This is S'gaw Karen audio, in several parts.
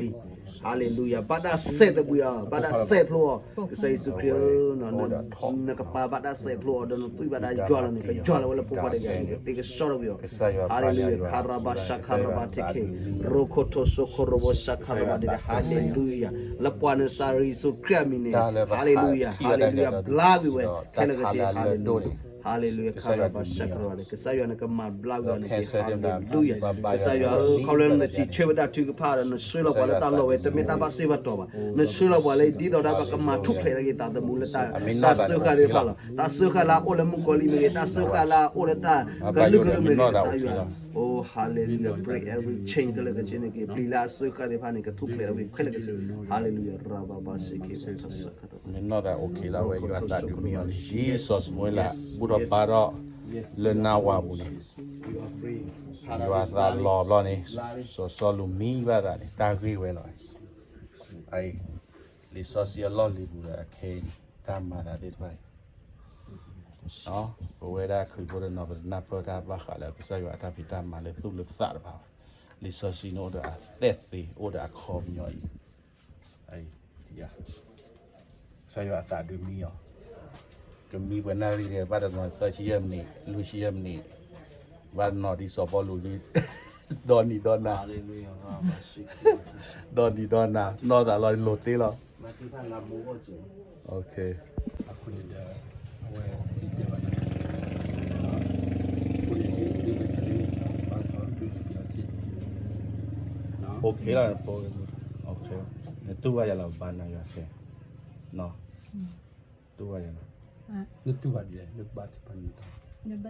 လံ. Hallelujah. ဘၣ်တၢ်စဲးသဘှံးအီၤ, ဘၣ်တၢ်စဲးဖျိအီၤ, ကစၢ်ယ့ၣ်ၡူးခရံာ်ဧၢ, နကပၤဘၣ်တၢ်စဲးဖျိအီၤ, ဒီးနသွံၣ်ဘၣ်တၢ်ယွၤလီၤန့ၣ်, ကယွၤလီၤဝဲလၢဖိခွါတဂၤန့ၣ်, ကသ့ကဆှီထီၣ်ကွံာ်အီၤ. Hallelujah. ခၤရဘၣ်ရှခၤရဘၣ်တခ့, ရိခိၣ်ထိၣ်စိခိၣ်ရိဘိရှခၤရဘၣ်တခ့, Hallelujah. လၢပှၤနၤစၤရ့းယ့ၣ်ၡူးခရံာ်အမံၤန့ၣ်, Hallelujah, Hallelujah, ဘျါကွံာ်ဝဲ, ခဲလၢာ်ကဆ့, Hallelujah. Hallelujah. ခၤရဘၣ်ရှခၤရဘၣ်တခ့, ကစၢ်ယွၤနကမၤဘျါကွံာ်အီၤန့ၣ်, Hallelujah. ကစၢ်ယွၤဧၢ, ခီဖျိလၢနစံးဆၢဝဲဒၣ်ထုကဖၣ်ဒီး နဆှၢလီၤပှၤလၢတၢ်လီၢ်ဝဲ တမ့ၢ်တၢ်ဘၣ်စံးဘၣ်တီၤဘၣ်, နဆှၢလီၤပှၤလၢ ဒ်သိးဒီးပကမၤထူၣ်ဖျဲးထီၣ်က့ၤသးသမူလၢတၢ်စၢဃာ်သ့ၣ်တဖၣ်လီၤ. တၢ်စၢဃာ်လၢအအိၣ်လၢမုၣ်ကီၤလံၢ်မ့ၢ်ဂ့ၤ, တၢ်စၢဃာ်လၢအအိၣ်လၢတၢ်ကလုာ်ကလုာ်မ့ၢ်ဂ့ၤ, ကစၢ်ယွၤ, Oh, hallelujah, break every chain ခဲလၢာ်ကဆ့န့ၣ်က့ၤ, ပျံၤလၢအစၢဃာ်သ့ၣ်တဖၣ်န့ၣ် ကထူၣ်ဖျဲးထီၣ်ကွံာ်ခဲလၢာ်ကဆ့, Hallelujah, ရဘၣ်ဘၣ်ရှခၤရဘၣ်တခ့, မ့ၢ်နီၢ်သးအိၣ်ခ့လီၤ, အဝဲယွၤသးဒုးမံအီၤလံ, ယ့ၣ်စီၤၡမူၤအ့လး ဘူၣ်ထီၣ်ဘါထီၣ်လၢနါဝၤပူၤန့ၣ်, ယွၤသးလီၤဘျီန့ၣ်, စီၤစီလူးမံဘၣ်သးန့ၣ် တၢ်ဂ့ၢ်ဝဲလီၤ. လံာ်စီဆှံအလီၢ်လံၤပူၤဒီးအခဲအံၤန့ၣ် တၢ်မၤသးသ့ၣ်တဖၣ်အံၤ, ပဝဲဒၣ်ခရံာ်ဖိတနီၤ ပတနၢ်ပၢၢ်တၢ်ဘၣ်ဃးလၢကစၢ်ယွၤအတၢ်ဖံးတၢ်မၤလၢသူၣ်လၢသးတဖၣ်ဘၣ်. လံာ်စီဆှံန့ၣ်အိၣ်ဒီးအသက်သေ, အိၣ်ဒီးအခီပညီအံၤ ကစၢ်ယွၤအသးဒုးမံအီၤ, ကမံပှဲၤနၣ်ရံၣ်န့ၣ် ဘၣ်တနီၤသၢဆံယဲၢ်မံးနံး, လွံၢ်ဆံယဲၢ်မံးနံး, ဘၣ်တနီၤဒ်စီၤပီလူးဒ် ဒီနံၤဒီနၤ, ဒီနံၤဒီနၤ, နီၢ်သးလီၤလိၤတ့ၢ်လီၤ. အိၣ်ခ့လီၤ, နတူၢ်ဘၣ်ယၤလီၤ ဘါနၤယွၤစဲး, တူၢ်ဘၣ်ယၤလီၤ, နတူၢ်ဘၣ်ဒ်လဲၣ်, လၢဘါ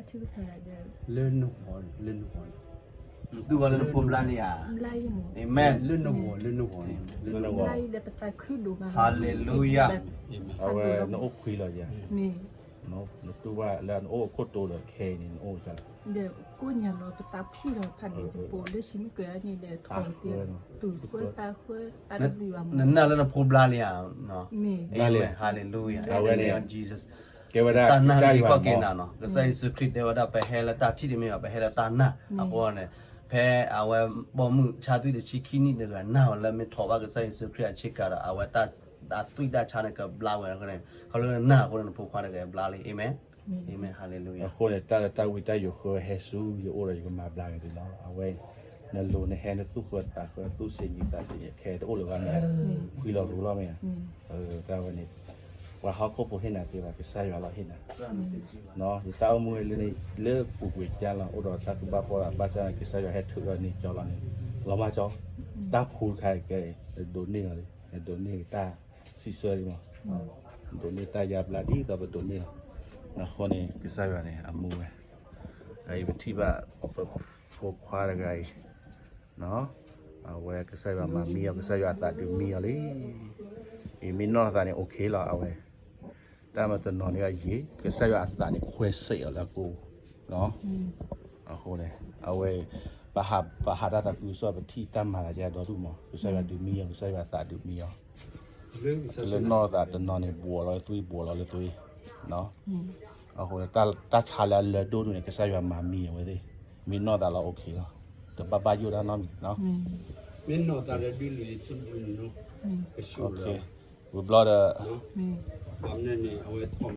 ထုကဖၣ်, လၢနဂီၢ်, လၢနဂီၢ်, နတူၢ်ဘၣ်လၢနဖိဘျါန့ၣ်ဧါ, Amen, လၢနဂီၢ်, လၢနဂီၢ်, Hallelujah, အဝဲနအိၣ်ခွံလီၤယၤ, နတူၢ်ဘၣ်လၢနအိၣ်ခိၣ်တိၤဒီးခဲအံၤန့ၣ် နအိၣ်ကလီၤ, ဒီးကိးညါလီၤပသးဖှံလီၤဖးဒိၣ်တပိၤလၢဆံမုၢ်ကၢန့ၣ်ဒီး ထီၣ်က့ၤတူၢ်ဃၢတၢ်ဃၢတၢ်တဘျုးဘၣ်မး, နနၢ်လၢနဖိဘျါလံဧါ, Amen, Hallelujah, အဝဲန့ၣ် Jesus, ကဲဝဲဒၣ်တၢ်နာ်က့ၤကီၢ်က့ၤနၤနီၤ, ကစၢ်ယ့ၣ်ၡူးခရံာ်တဲဝဲဒၣ် ပဟဲလၢတၢ်ထံၣ်တမ့ၢ်ဘၣ်, ပဟဲလၢတၢ်နာ်အဃိန့ၣ်, ဖဲအဝဲပိာ်မုၣ်ဆါသွံၣ်တဆံခံနံၣ်တဂၤ နာ်ဝဲလၢမ့ၢ်ထီၣ်ဘၣ်ကစၢ်ယ့ၣ်ၡူးခရံာ်အဆ့ကၤဒီး အဝဲတၢ်သွံၣ်တၢ်ဆါန့ၣ်ကဘျါဝဲအဃိန့ၣ်, ခီဖျိနနာ်အဃိန့ၣ် နဖိခွါတဂၤဘျါလံ, Amen, Amen, Hallelujah, အဃိန့ၣ် တၢ်လၢတၢ်ဝံတၢ်ယိးဃၢဟဲဆူယအိၣ်ဒီး ယကမၤဘျါက့ၤသုလီၤ, အဝဲ နလိၤနဟဲ နသူၣ်ဃၢသးဃၢ သူၣ်စ့ၤနံၤသးစ့ၤ ခဲတအိၣ်လၢၤဘၣ်မ့ၢ်ဧါ, ဖှံလီၤရူၤလီၤမ့ၢ်ဧါ, တၢ်ဝဲန့ၣ် ပှၤဟီၣ်ခိၣ်ဖိဟ့ၣ်နၤသ့ဘၣ်, ကစၢ်ယွၤလီၤဟ့ၣ်နၤ, ယတၢ်အိၣ်မူလၢန့ၣ် လၢပူၤကွံာ်ကၢ်လီၤ အိၣ်ဒီးတၢ်သူၣ်ဘၣ်ဖှီၣ်ဘၣ်ဆၣ် ကစၢ်ယွၤဟဲထုးထီၣ်န့ၢ်ကၠီလီၤန့ၣ်, လီၤမၢ်ကၠီ, တၢ်ဖှူတခါအံၤကဲအံၤ နဒိးန့ၢ်လီၤလံ, နဒိးန့ၢ်တၢ်စံးဆၢလံမး, ဒိးန့ၢ်တၢ်ယါဘျါဒ်သိးပဒိးန့ၢ်လီၤ, အဃိန့ၣ် ကစၢ်ယွၤန့ၣ် အမူဝဲ အအံၤပထံၣ်ဘၣ် ပဖိခွါတဂၤအံၤ, အဝဲကစၢ်ယွၤမၤမံအီၤ ကစၢ်ယွၤအသးဒုးမံအီၤလံ, အံၤမ့ၢ်နီၢ်သးန့ၣ် okay လီၤ အဝဲ, တၢ်မၤတနီၤန့ၣ်အယံၤ ကစၢ်ယွၤအသးန့ၣ် ခွဲးစဲးအီၤလၢအကိၣ်, အဃိန့ၣ် အဝဲ ပဟးတၢ်သးခုကစီၣ် ပထံၣ်တၢ်မၤလၢယၤဒီဒူၣ်မး ကစၢ်ယွၤဒုးမံအီၤ ကစၢ်ယွၤအသးဒုးမံအီၤ, လၢနီၢ်သးတနီၤန့ၣ် ဘှီးလီၤလၢသွံၣ် ဘှီးလီၤလၢသွံၣ်, အဃိန့ၣ် တၢ်ဆါလၢအလၢဒိၣ်ဒိၣ်န့ၣ် ကစၢ်ယွၤမၤမံအဝဲသ့ၣ်, မ့ၢ်နီၢ်သးလီၤ okay လီၤ, တဘၣ်ဘၣ်ယိၣ်တၢ်နီတမံၤ, မ့ၢ်နီၢ်သးလၢဒုးလုာ်ယထံၣ်ဒုးန့ၣ်, ဝံၤဘျီဒီး အဝဲ